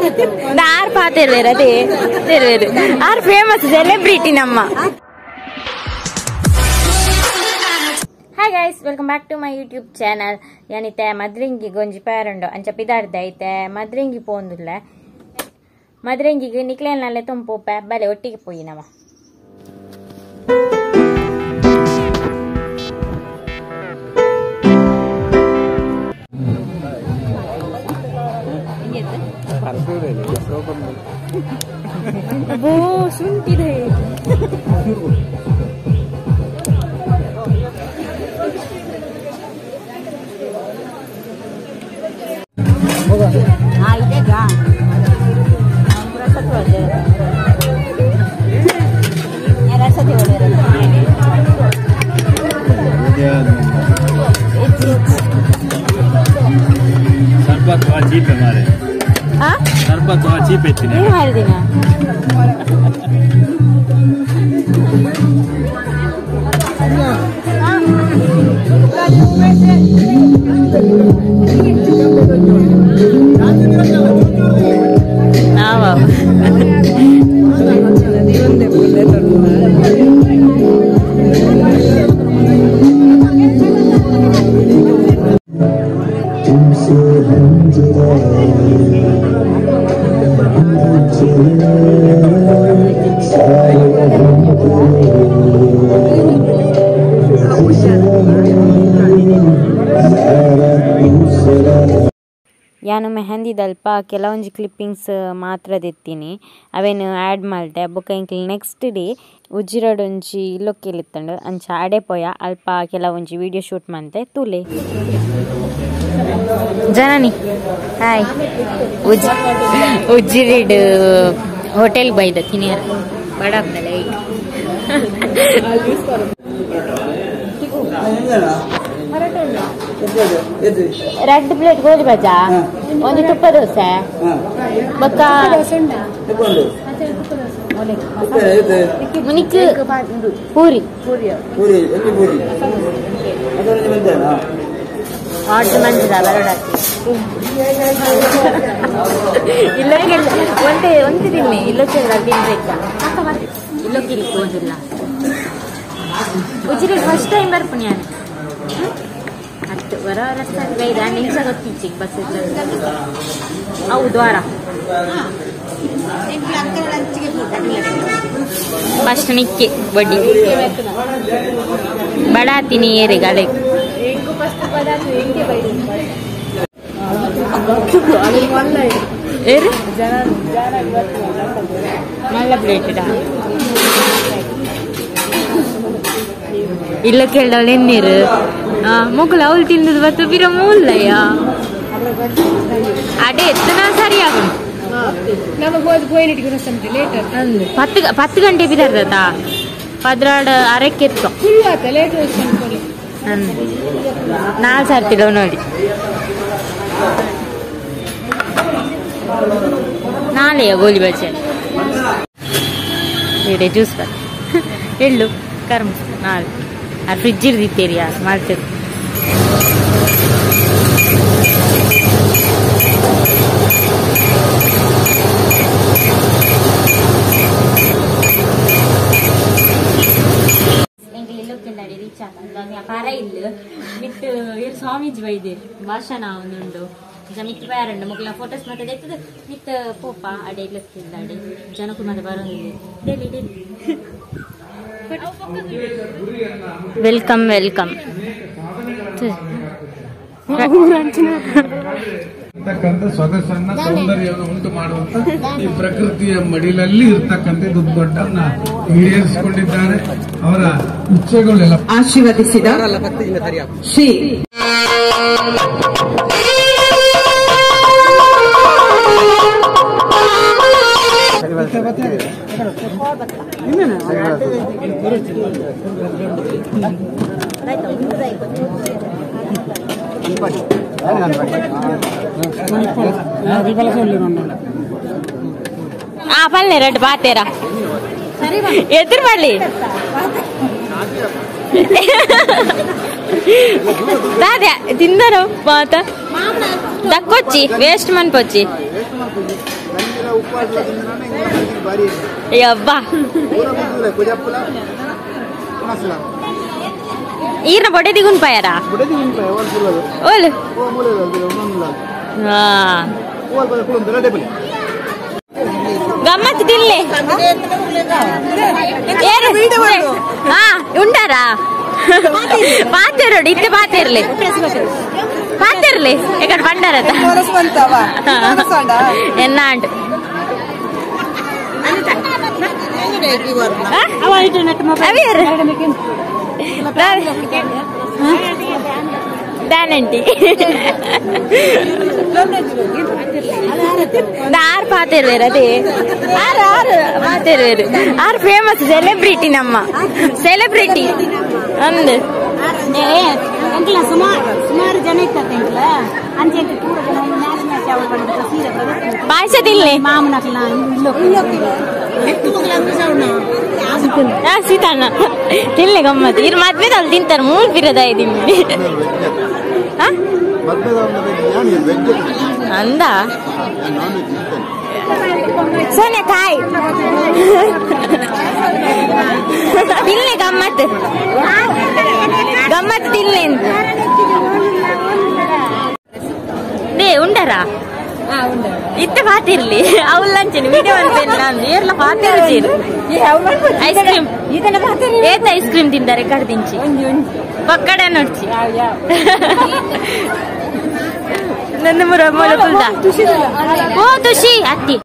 Are ಪಾತೆರ್ವೇರು ಅದೇ ತೆರ್ವೇರು are famous celebrity ನಮ್ಮ. Hi guys, welcome back to my YouTube channel. ಯಾನಿತೆ ಮದ್ರಿಂಗಿ ಗೊಂಜಿ ಪ್ಯಾರಂಡು ಅಂಚ ಪಿದಾರ್ದ ಐತೆ ಮದ್ರಿಂಗಿ ಪೋಂದುಲ್ಲ ಮದ್ರಿಂಗಿಗೆ ನಿಕ್ಲೇನಲ್ಲೇ ತುಂಪೋಪೆ ಬಲೆ ಒಟ್ಟಿಗೆ ಪೋಯಿ ನವ. ಬೋ ಶುಂಠಿದೆ. ಯಾನು ಮೆಹಂದಿದಲ್ಪ ಕೆಲವೊಂಜಿ ಕ್ಲಿಪ್ಪಿಂಗ್ಸ್ ಮಾತ್ರ ದೆತ್ತೀನಿ ಅವೇನು ಆ್ಯಡ್ ಮಲ್ತೆ ಬೊಕ್ಕ ಎಂಕ್ಲ ನೆಕ್ಸ್ಟ್ ಡೇ ಉಜ್ಜಿರಡೊಂಜಿ ಇಲ್ಲೊಕ್ಕೆಲಿತ್ತಂಡು ಅಂಚ ಅಡೆ ಪೋಯ ಅಲ್ಪ ಕೆಲವೊಂಜಿ ವಿಡಿಯೋ ಶೂಟ್ ಮಂತೆ ತೂಲೆ. ಜನನಿ ಹಾಯ್ ಉಜ್ಜಿರಿಡ್ ಹೋಟೆಲ್ ಬೈದ ತಿನಿಯರ್ ಬಡಾಪ್ನಲ್ಲ ಈಗ ರೆಡ್ ಪ್ಲೇಟ್ ಗೋಲಿ ಬಜಾ ಒಂದು ತುಪ್ಪ ದೋಸೆ ಬೊಕ್ಕ ಮುನಿಕ್ ಪೂರಿ ಆರ್ಡರ್ ಮಂಜುದ ಬರೋಡ ಇಲ್ಲ ಒಂದೇ ಒಂದು ತಿನ್ನಿ ಇಲ್ಲೊಕ್ಕೆಲ್ಲ ತಿನ್ಬೇಕಾ ಇಲ್ಲೊಕ್ಕಿಲ್ಲಿ ಹೋದಿಲ್ಲ ಉಜಿರೆ ಫಸ್ಟ್ ಟೈಮ್ ಬರ್ಪುನಿ ನಾನು ಅಷ್ಟು ವರ ರಸ್ತೆ ಬೈದ ನಿಮಿಷ ಗೊತ್ತಿಚ್ಚಿ ಬಸ್ ಹೌದು ವಾರ ಫಸ್ಟ್ ನಿಕ್ಕೆ ಬಡ್ಡಿ ಬಡಾತೀನಿ ಏರಿ ಗಾಳಿ ಏರು ಮಲ್ಲ ಪ್ಲೇಟ್ ಇಲ್ಲ ಕೇಳ್ದವಳು ಎನ್ನೀರು ಮೊಗಲು ಅವಳು ತಿಂದದ್ದು ಬತ್ತು ಬಿರ ಮೂಲ್ಲಯ್ಯ ಅಡೆ ಎತ್ತನ ಸರಿ ಆಗುಂಡು 10 ಗಂಟೆ ಬಿದರ್ದಾ 12 ಅರಕ್ಕೆ ಎತ್ತು 4 ಸರ್ತಿಡವ್ ನೋಡಿ ನಾಳೆಯ ಗೋಲಿ ಬಜೆ ಇಡೆ ಜ್ಯೂಸ್ ಬರ್ ಎಳ್ಳು ಕರ್ಮ ನಾಳೆ ಆ ಫ್ರಿಜ್ ಇರ್ದಿತ್ತೇರಿಯಾ ಮಾಡ್ತೇವೆ. ಪರ ಇಲ್ಲ ಮಿತ್ತು ಇರು ಸ್ವಾಮೀಜಿ ಬೈದೇರು ಭಾಷಣ ಒಂದುಂಡು ಮಿತ್ತು ಬೇರುಂಡು ಮುಗ್ಲ ಫೋಟೋಸ್ ಮತ್ತೆ ಎತ್ತದ ಮಿತ್ತ ಪೋಪ ಅಡೆ ಇಲ್ಲಕ್ಕಿಲ್ಲ ಅಡೆ ಜನಕ್ಕೂ ಮತ್ತೆ ಬರೋದಿಲ್ಲ. Daily daily welcome welcome ಸೊಗಸನ್ನ ಸೌಂದರ್ಯವನ್ನು ಉಂಟು ಮಾಡುವಂತ ಈ ಪ್ರಕೃತಿಯ ಮಡಿಲಲ್ಲಿ ಇರ್ತಕ್ಕಂಥ ದೊಡ್ಡ ಈಡೇರಿಸಿಕೊಂಡಿದ್ದಾರೆ. ಅವರ ಇಚ್ಛೆಗಳೆಲ್ಲ ಆಶೀರ್ವದಿಸಿದ ಶ್ರೀ ಪಲ್ಲೆ ರೆಡ್ ಬಾತೇರಾ ಎದುರು ಬಳ್ಳಿ ದಾದೆ ತಿಂದರು ಮಾತ ದಕ್ಕೊಚ್ಚಿ ವೇಸ್ಟ್ ಮನ್ಪೊಚ್ಚಿ. ಅಬ್ಬಾ ಈರ್ನ ಬೊಡೆದಿ ಗುಂಪಾಯಾರ ಓಲು ಗಮ್ಮತ್ ತಿನ್ಲೆ ಹಾ ಉಂಡಾರಾ ಪಾತೆರೋಡು ಇತ್ತೆ ಪಾತೆರ್ಲೆ ಪಾತೆರ್ಲೆ ಎಕಡೆ ಬಂಡಾರತ ಎನ್ನ ಅಂಟು ದಾನಂಟಿ ಆರು ಪಾತೆರ್ವೇರು ಅದೇ ಆರು ಆರು ಪಾತೆರ್ವೇರು ಆರು ಫೇಮಸ್ ಸೆಲೆಬ್ರಿಟಿ ನಮ್ಮ ಸೆಲೆಬ್ರಿಟಿ ಅಂದು ಸುಮಾರು ಜನ ಇತ್ತ ಪಾಯಸ ತಿನ್ಲೆ ಸೀತಣ್ಣ ತಿನ್ಲೆ ಗಮ್ಮತ್ ಇರ್ ಮದ್ವೆದಲ್ಲಿ ತಿಂತಾರೆ ಮೂರು ಬಿರದ ಇದ್ದೀನಿ ಅಂದ ಸೋನೆ ಕಾಯ್ ತಿನ್ಲೆ ಗಮ್ಮತ್ ಗಮ್ಮತ್ ತಿನ್ಲೆ they ಉಂಡರಾ ಇತ್ತೆ ಪಾತಿರ್ಲಿ ಅವಲ್ಲಂಚೆನಿ ವಿಡಿಯೋ ಅಂತ ನಾನು ಏರ್ಲ ಪಾತಿರ್ಜೀರು ಐಸ್ ಕ್ರೀಮ್ ಏತ ಐಸ್ ಕ್ರೀಮ್ ತಿಂತಾರೆ ಕಡ್ದಿಂಚಿ ಪಕ್ಕಡ ನೋಡ್ಚಿ ನನ್ನ ಮುರ ಮೂಲ ಕುಲ್ದ ಓ ತುಷಿ ಅತ್ತಿ.